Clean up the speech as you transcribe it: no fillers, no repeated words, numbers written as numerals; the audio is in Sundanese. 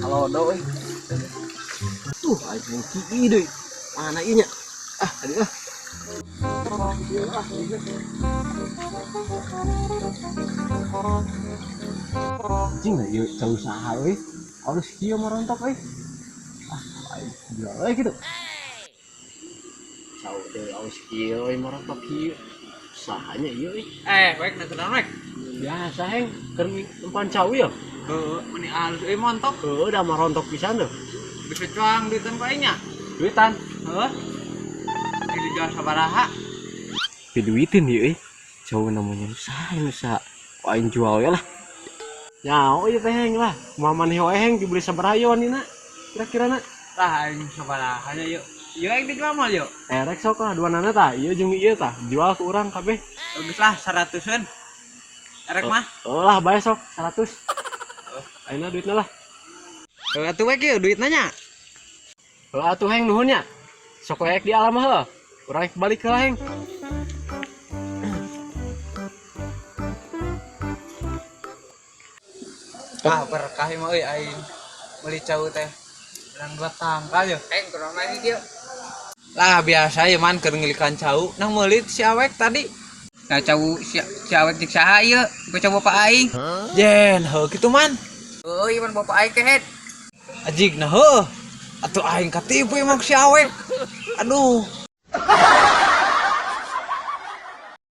Halodo euy. Tuh aing kieu deui. Mana ieu nya? Ah, tadi ah. Ieu ah, ieu. Anjing lah ieu cau saha euy. Alus kieu marontok euy. Ah, aing jual euy kitu. Cau teh alus kieu euy marontok kieu. Sahanya ieu euy. Eh, wek na kunaon wek? Biasa heng keur nempan cau ya. Heeh, meni alus euy montok. Heueuh da marontok pisan tuh. Bisa cuang duitan ku aing nya. Duitan. Heeh. Ini dijual sabaraha? Piduitin ieu euy. Cau namanya usaha usaha. Kok aing jual ya lah. Nyaho ieu teh heng lah. Kumaha maneh wae heng dibeli sabaraha ieu wanina? Kira-kira na. Lah aing sabaraha nya yuk. Ieu aing dijual mah yuk. Erek sok lah dua nana tah, ieu jeung ieu tah, jual ke urang kabeh. Bagus lah 100-eun. Erek mah. Oh lah bae sok 100. Ayeuna duitna lah. Heuh atuh wek ieu duitna nya. Heuh atuh heng nuhun nya. Sok we di alam heuh. Urang rek balik heula heng. Ah berkah mah euy aing meuli cau teh. Menang dua tangkal yo. Heng kunaon lagi dia? Lah biasa ya man keur ngilikan cau nang meuli si awek tadi. Nah cau si, si awek cik saha ieu? Ku cau bapak aing. Jen, heuh kitu man. Heuh, ieu man bapak aing kehed. Ajig nah heuh. Atuh aing katipu emang si awek. Aduh,